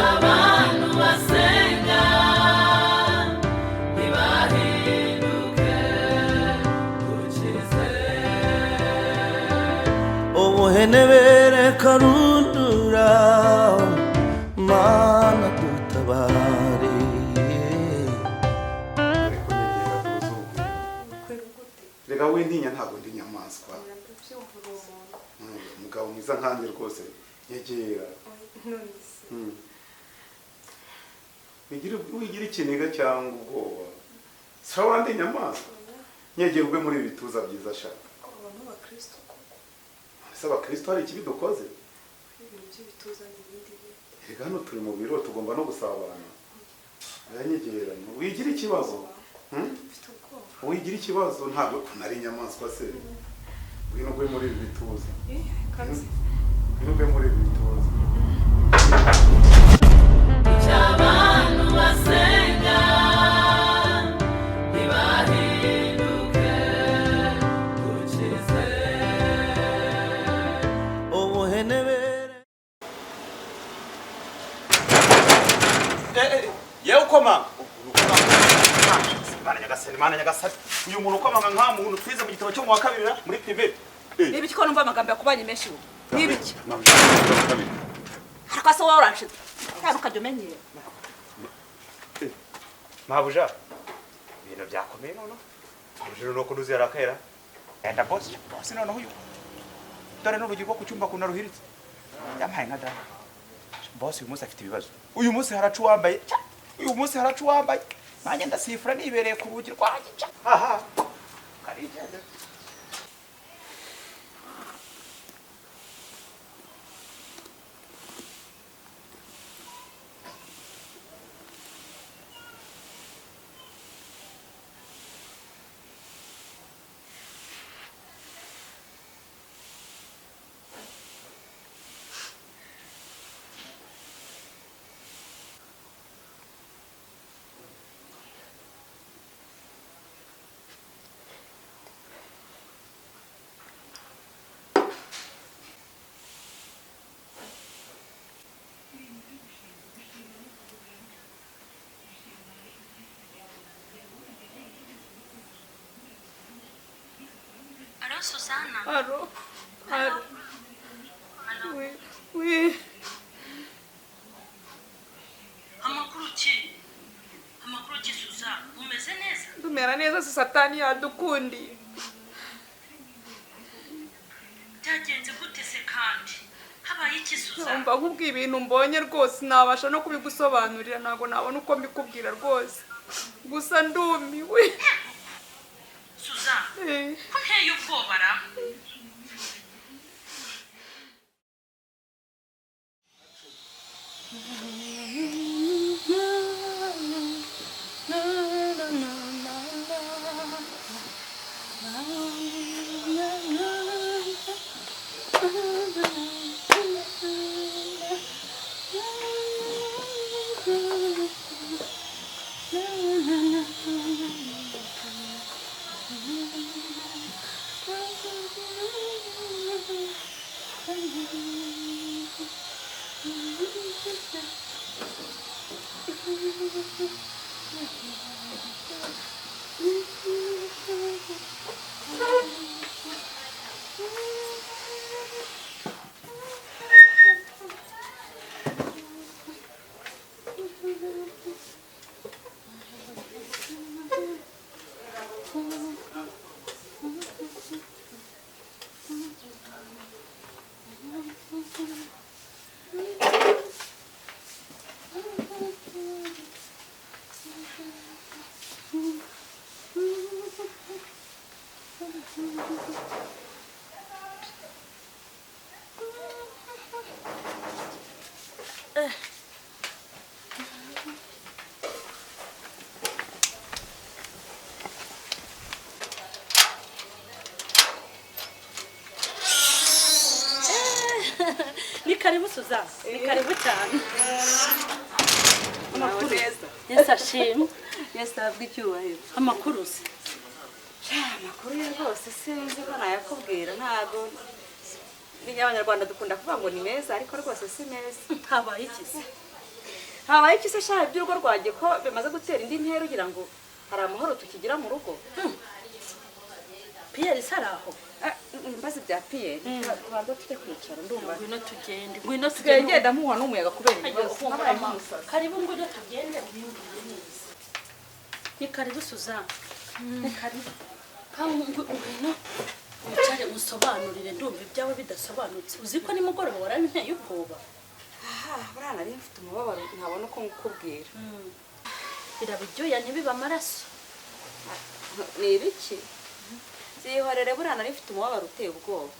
Abantu basenga ntibahinduke ukize. Ubuhenebere karundura, Mana dutabare. Ariko negera tuzungu. Reka wintinya, ntabwo ndi inyamaswa. Umugabo mwiza nkanjye rwose, nyegera. Wigira ikiniga cyangwa ubwoba, sirabona ndi inyamaswa. Nyegera ugwe muri ibi bituza byiza shaka. Ubamo abakristo koko? Ese abakristo hari ikibi dukoze? Ibintu by'ibituza n'ibindi bintu. Erega hano turi mu biro, tugomba no gusabana. Aranyegera, wigira ikibazo. Mfite ubwoba. Wigira ikibazo, ntabwo nari inyamaswa se. Ngwino ugwe muri ibi bituza. Eh, kanzi. Ngwino ugwe muri ibi bituza. Abantu basenga ntibahinduke ukize. Ubuhenebere. Yewe, ukomanga. Mana nyagasani, Mana nyagasani, uyu muntu ukomanga nka muntu twize mu gitabo cyo mu wa kabiri muri primaire. Ni ibiki ko numva amagambo yakubanye menshi ubu? Ni ibiki? Ariko se wowe uranshize cyane ukajya umenyera. Mabuja, ibintu byakomeye noneho. Mabuja, noneho ko ntuzi yarakera enda bosi bosi. Noneho uyu, dore n'urugi rwo ku cyumba kuntu ruhiritse, yampaye nka dada. Bosi uyu munsi afite ibibazo, uyu munsi haraca uwambaye cya, uyu munsi haraca uwambaye. Nanjye ndasifura nibereye ku rugi rwanjye cya. Aha karigenda. Allô, Susanna? Allô, allô? Oui, oui. Amakuru ki? Amakuru ki, Susanna? Umeze neza? Tumera neza se? Satani yadukundiye. Byagenze gute se kandi? Habaye iki, Susanna? Umva nkubwiye ibintu mbonye rwose, nabasha no kubigusobanurira? Ntabwo nabona uko mbikubwira rwose, gusa ndumiwe. Susanna, Eh. ko nteye ubwoba ra? Ni karibu, Susanna, ni karibu cyane. Amakuru? Neza. Yesu ashimwe. Yesu ahabwe icyubahiro. Amakuru se? Sha, amakuru ye rwose sinzi ko nayakubwira, ntabwo ni Abanyarwanda dukunda kuvuga ngo ni meza, ariko rwose si meza. Habaye iki se? Habaye iki se shaha? Iby'urugo rwanjye ko bimaze gutera indi ntera, ugira ngo hari amahoro tukigira mu rugo? Pierre se ari aho? Mbaze ibya Pierre, tubanza tujye kwicara, ndumva. Ngwino tugende, ngwino Nsigaye tugende. ngenda mpuhwa n'umuyaga kubera ibibazo. Humura Nabaye mama. nk'umusazi. Karibu, ngwino tugende ubimbwire neza. Ni karibu Suzanne, ni karibu. Ngwino wicare usobanurire, ndumva ibyawe bidasobanutse. Uzi ko nimugoroba warabinteye ubwoba. Aha, buriya nari mfite umubabaro ntabona uko ngukubwira. Biraba ibyuya ntibibe amaraso. Ni ibiki? Byihorere, buriya nari mfite umubabaro uteye ubwoba.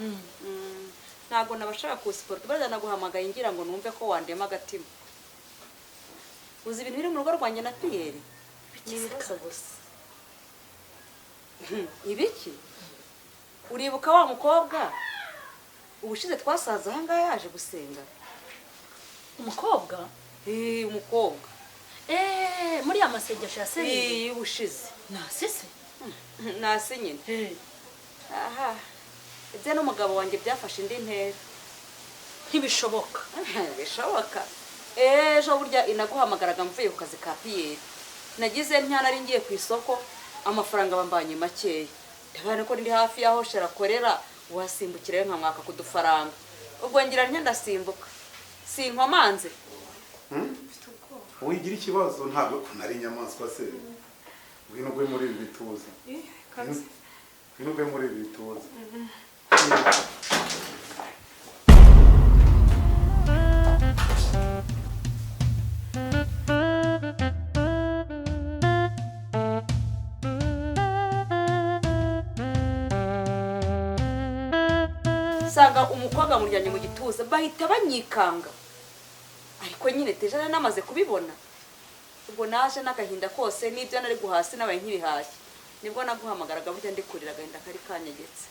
Ntabwo nabashaka kuwusiporta, buriya naguhamagaye ngira ngo numve ko wandema agatima. Uzi ibintu biri mu rugo rwanjye na Pierre? Ni ibibazo gusa. Ibiki? Uribuka wa mukobwa ubushize twasaza ahangaha yaje gusenga? Umukobwa? Umukobwa. Muri ya masengesho ya serire? Ubushize. Nasise. Nasi nyine. Aha, ibyo n'umugabo wanjye byafashe indi ntera. Ntibishoboka. Bishoboka. Ejo burya inaguhamagaraga mvuye ku kazi ka Pierre, nagize nari ngiye ku isoko, amafaranga bambanye makeya, ndabona ko ndi hafi y'aho shera akorera, wasimbukirayo nkamwaka kudufaranga. Ubwo ngira ntya ndasimbuka, sinkomanze. Wigira ikibazo, ntabwo nari inyamaswa se. Ngwino ugwe muri ibi bituza, ngwino ugwe muri ibi bituza. Nsanga umukobwa amuryamye mu gituza, bahita banyikanga. Ariko nyine teja nari namaze kubibona. Ubwo naje n'agahinda kose, n'ibyo nari guhasi nabaye nk'ibihashye. Nibwo naguhamagaraga burya ndi kurira, agahinda kari kanyegetse.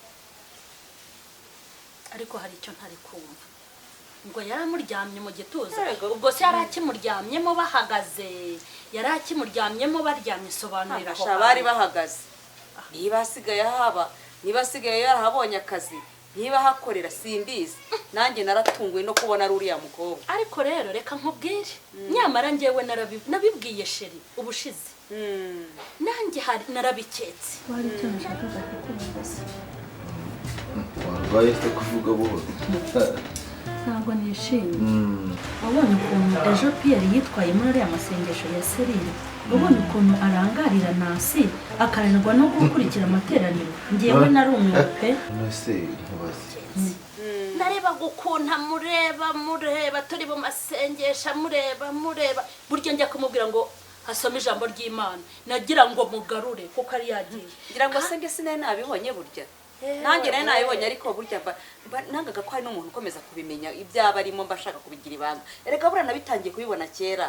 Ariko hari icyo ntari kumva, ngo yaramuryamye mu gituza? Yego. Ubwo se yari akimuryamyemo bahagaze, yari akimuryamyemo baryamye? Sobanurira aho Ntabasha, bari hantu. bahagaze. Niba asigaye ahaba, niba asigaye yarahabonye akazi, niba ahakorera, simbizi. Nanjye naratunguwe no kubona ari uriya mukobwa. Ariko rero reka nkubwire, nyamara njyewe nabibwiye chéri ubushize, nanjye hari narabiketse. Wari icyo nashakaga kukubaza. Warwaye se kuvuga buhoro? Ntabwo nishimye. Wabonye ukuntu ejo Pierre yitwaye muri ariya masengesho ya serire? Wabonye ukuntu arangarira Nasi, akananirwa no gukurikira amateraniro? Ngewe narumiwe pe. None se nkubaze. Narebaga ukuntu amureba, mureba turi mu masengesho, amureba, mureba. Burya njya kumubwira ngo asome ijambo ry'Imana, nagira ngo mugarure kuko ari yagiye. Ngira ngo se nge sinari nabibonye burya? Nanjye nari nabibonye, ariko burya nangaga ko hari n'umuntu ukomeza kubimenya ibyaba arimo, mba ashaka kubigira ibanga. Erega buriya nabitangiye kubibona kera,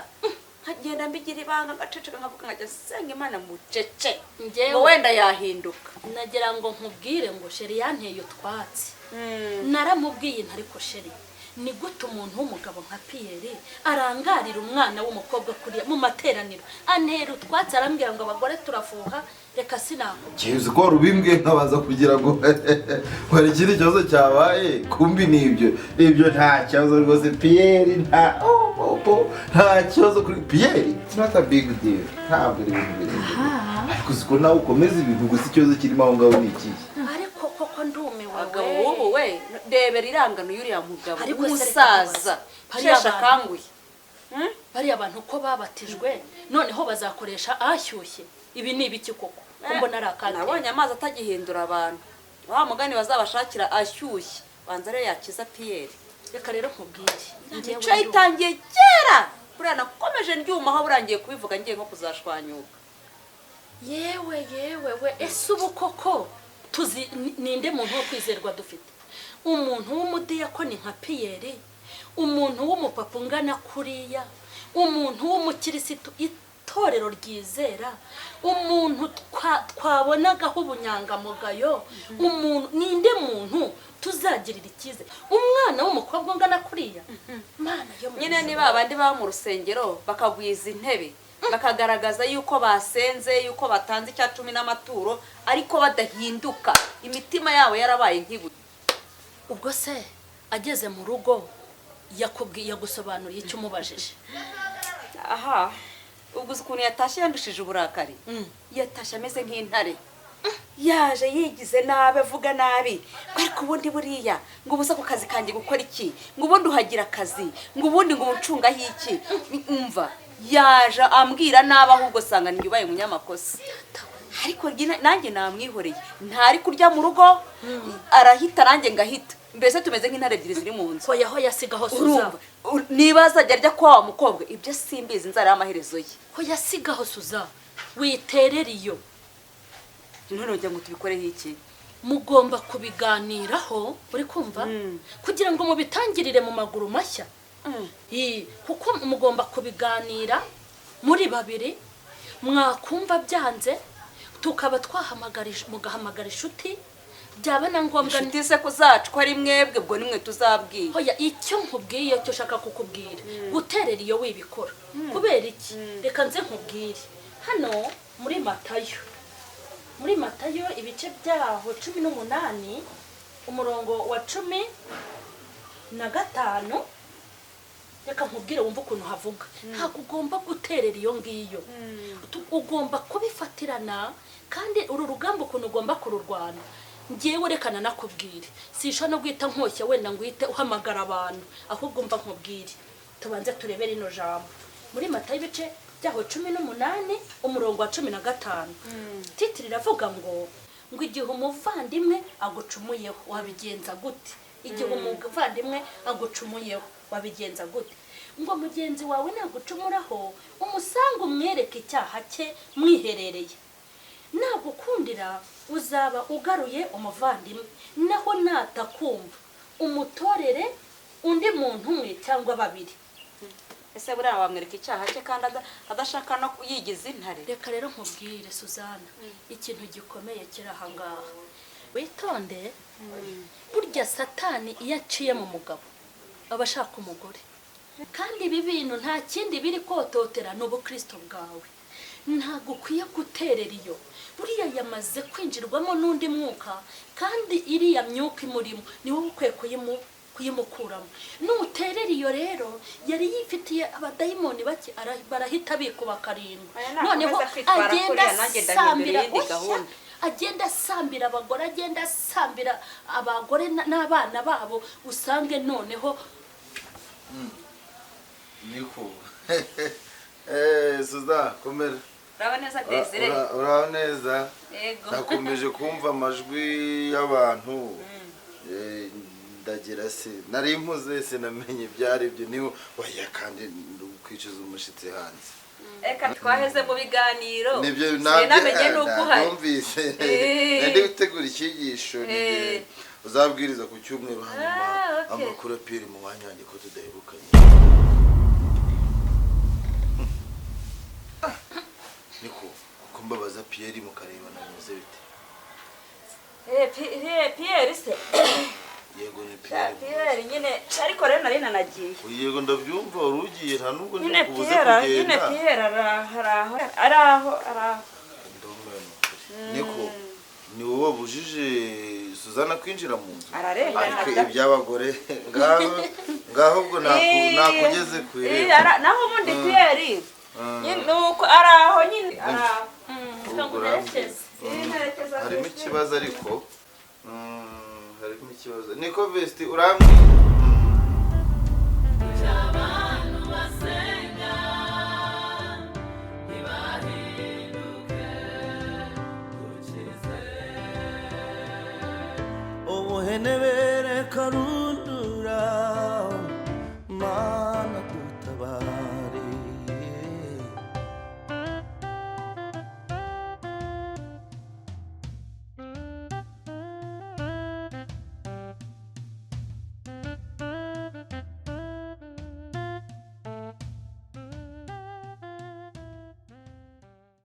nkagenda mbigira ibanga, ngaceceka, nkavuga, nkajya senga Imana mucece, Njyewe- ngo wenda yahinduka. Nagira ngo nkubwire ngo chéri yanteye utwatsi. Naramubwiye nti: "Ariko chéri, ni gute umuntu w'umugabo nka Pierre arangarira umwana w'umukobwa kuriya mu materaniro?" Antera utwatsi, arambwira ngo abagore turafuha. Reka sinakubwira. Uzi ko wari ubimbwiye nkabanza kugira ngo hari ikindi kibazo cyabaye, kumbi ni ibyo. Ibyo nta kibazo rwose. Pierre nta oh, oh, oh, nta kibazo kuri Pierre, it's not a big deal, ntabwo ari ibintu birebire. Ariko uzi ko nawe ukomeza ibintu gusa. Ikibazo kirimo aho ngaho ni ikihe? Ariko koko ndumiwe. Abagabo We. b'ubu we, ndebera irangano y'uriya mugabo Ariko se reka w'umusaza nkubaze. Hariya usheshe akanguhe. Bariya bantu ko babatijwe, noneho bazakoresha ashyushye? Ibi ni ibiki koko, ko mbona ari akateye? Nabonye amazi atagihindura abantu. Wa mugani, bazabashakira ashyushye, banza ariyo yakiza Pierre. Reka rero nkubwire. Njyewe Imico yitangiye kera. Buriya nakomeje ndyumaho, burangiye kubivuga ngiye nko kuzashwanyuka. Yewe yewe we, ese ubu koko tuzi ninde muntu wo kwizerwa dufite? Umuntu w'umudiyakoni nka Pierre, umuntu w'umupapa ungana kuriya, umuntu w'umukirisitu itorero ryizera, umuntu twabonagaho ubunyangamugayo, umuntu ninde muntu tuzagirira icyizere? Umwana w'umukobwa ungana kuriya? Mana yo mu Nyine ijuru. ni ba bandi baba mu rusengero bakagwiza intebe, bakagaragaza yuko basenze, yuko batanze icya cumi n'amaturo, ariko badahinduka, imitima yabo yarabaye nk'ibuye. Ubwo se Ageze mu rugo yakubwiye, yagusobanuriye icyo umubajije? Aha, ubwo uzi ukuntu yatashye yandushije uburakari? Yatashye ameze nk'intare, yaje yigize nabi, avuga nabi, ariko ubundi buriya ngo ubuze ku kazi kanjye gukora iki, ngo ubundi uhagira akazi, ngo ubundi ngo uncungaho iki. Umva, yaje ambwira nabi, ahubwo usanga njye ubaye umunyamakosa. Ariko nanjye namwihoreye, ntari kurya mu rugo, arahita nanjye ngahita, mbese tumeze nk'intare ebyiri ziri mu nzu. Hoya hoya, sigaho Suza. Urumva, niba azajya arya kwa wa mukobwa, ibyo simbizi, inzara y'amaherezo ye. Hoya, sigaho Suza, witerera iyo. None ugira ngo tubikoreho iki? Mugomba kubiganiraho, uri kumva, kugira ngo mubitangirire mu maguru mashya. Kuko mugomba kubiganira muri babiri, mwakumva byanze tukaba twahamagara mugahamagara inshuti, byaba na ngombwa. Inshuti se ko zacu ko ari mwebwe, ubwo nimwe tuzabwira? Hoya, icyo nkubwiye, icyo ushaka kukubwira, guterera iyo wibikora. Kubera iki? Reka nze nkubwire hano muri Matayo ibice byaho 18, umurongo wa 15. Reka nkubwire wumve ukuntu havuga. Ntabwo ugomba guterera iyo ngiyo. Ugomba kubifatirana, kandi uru rugamba ukuntu ugomba kururwana, ngewe reka nanakubwire, sisha no guhita nkoshya wenda ngo uhite uhamagara abantu, ahubwo mva nkubwire, tubanze turebe rino jambo muri Matayo ibice byaho 18, umurongo wa 15. Titiri iravuga ngo igihe umuvandimwe agucumuyeho wabigenza gute? Igihe umuvandimwe agucumuyeho wabigenza gute? Ngo mugenzi wawe nagucumuraho, umusange umwereke icyaha cye mwiherereye. Nagukundira uzaba ugaruye umuvandimwe, naho natakumva umutorere undi muntu umwe cyangwa babiri. Ese buriya wamwereka icyaha cye kandi adashaka no yigiza intare? Reka rero nkubwire Suzana, ikintu gikomeye kiri aha ngaha, witonde. Burya Satani iyo aciye mu mugabo aba ashaka umugore, kandi ibi bintu nta kindi biri kototera, ni ubukristo bwawe. Ntabwo ukwiye guterera iyo. Buriya yamaze kwinjirwamo n'undi mwuka, kandi iriya myuka imurimo ni wowe ukwiye kuyimukuramo. Nuterera iyo rero, yari yifitiye abadayimoni bake, barahita bikuba karindwi. Aya nakomeza Noneho kwitwara agenda kuriya, nanjye ndahindura asambira iyindi oya, gahunda. Agenda asambira abagore, agenda asambira abagore n'abana babo, usange noneho Niko Suza, komera. Uraba neza, Desire. Uraho neza? Yego. Nakomeje kumva amajwi y'abantu. Ndagira se nari mpuze, sinamenye ibyo ari byo. Niba oya, kandi kwicuza umushyitsi hanze. Eka, twaheze mu biganiro. Nibyo. Sinamenye n'uko uhari. Nabyumvise. Nari gutegura icyigisho n'igihe uzabwiriza ku cyumweru, hanyuma Ah, okay. amakuru apiri mu mwanya wanjye ko tudahebukanye. Niko kuko mbabaza Pierre, mukarebana bimeze bite? Pierre se? Yego, ni Pierre. Pierre nyine, ariko rero nari nanagiye. Yego, ndabyumva, wari ugiye, nta nubwo Nyine ndikubuze Pierre nyine. kugenda. Pierre araho, araho, araho, araho. Ndumiwe ni ukuri. Niko, ni wowe wabujije Suzana kwinjira mu nzu? Ararengana Ariko da. iby'abagore ngaho ngaho, ubwo nakugeze ku irembo. Naho ubundi Pierre nyine nuko araho nyine, araho. Ubwo urambwira. Nterekeza. Harimo ikibazo, ariko harimo ikibazo. Niko Vesti, urambwira. Abantu basenga ntibahinduke ukize. Ubuhenebere karundura.